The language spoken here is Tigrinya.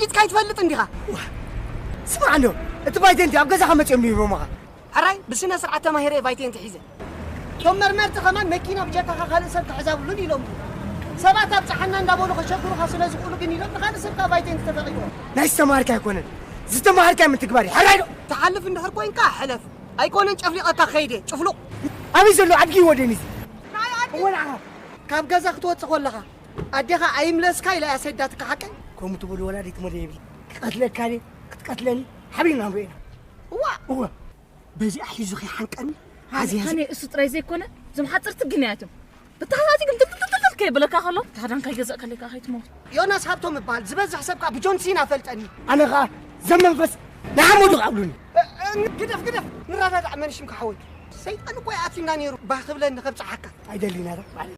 ጊጽካ ይትፈልጥ እንዲኻ። ስማዕ እንዶ፣ እቲ ቫይቴንቲ ኣብ ገዛኻ መጺኦም ድዮም ሂቦምኻ? ሕራይ ብስነ ስርዓት ተማሂረ ቫይቴንቲ ሒዘ። እቶም መርመርቲ ከማን መኪና ብጀካኻ ካልእ ሰብ ክሕዛብሉን ኢሎም። ሰባት ኣብጽሓና እንዳበሉ ከሸግሩኻ ስለ ዝኽእሉ ግን ኢሎም ንኻልእ ሰብ ካብ ቫይቴንቲ ተፈቒድዎ። ናይ ዝተማሃርካ ኣይኮነን፣ ዝተማሃርካ ምትግባር እዩ። ሕራይ ዶ? ትሓልፍ እንድሕር ኮይንካ ሕለፍ። ኣይኮነን ጨፍሊቐካ ክኸይድ እየ፣ ጭፍሉቕ። ኣበይ ዘሎ ኣድጊ ወደን እዚ? ወላ ካብ ገዛ ክትወጽእ ከለኻ ኣዴኻ ኣይምለስካ ኢላ እያ ሰዳትካ ሓቀይ? ከምኡ ትብሉ ወላዲት ሞደ የብሊ። ክቐትለካ ድየ? ክትቀትለኒ? ሓቢርና ንሪኦ ኢና። እዋ! እዋ! በዚኣ ሒዙ ከይሓንቀኒ? ኣዝያ ኣነ እሱ ጥራይ ዘይኮነ፣ እዞም ሓፀርቲ ግንያት እዮም። ብተሓዛዚ ግን ትልትልትልትል ከይብለካ ከሎ፣ ታዳን ከይገዛእ ከለካ ከይትመውት። ዮናስ ሃብቶም እበሃል፣ ዝበዝሕ ሰብ ከኣ ብጆን ሲና ፈልጠኒ። ኣነ ኸኣ ዘም መንፈስ ንሓመዱ ኣብሉኒ። እ፣ እ፣ ግደፍ፣ ግደፍ፣ ንረዳዳእ መን ሽምካ ሓወይ። ሰይጣን እኮ ይኣትዩና ነይሩ፣ ባህ ክብለኒ ከብጽሓካ። ኣይደሊና ዶ ማለት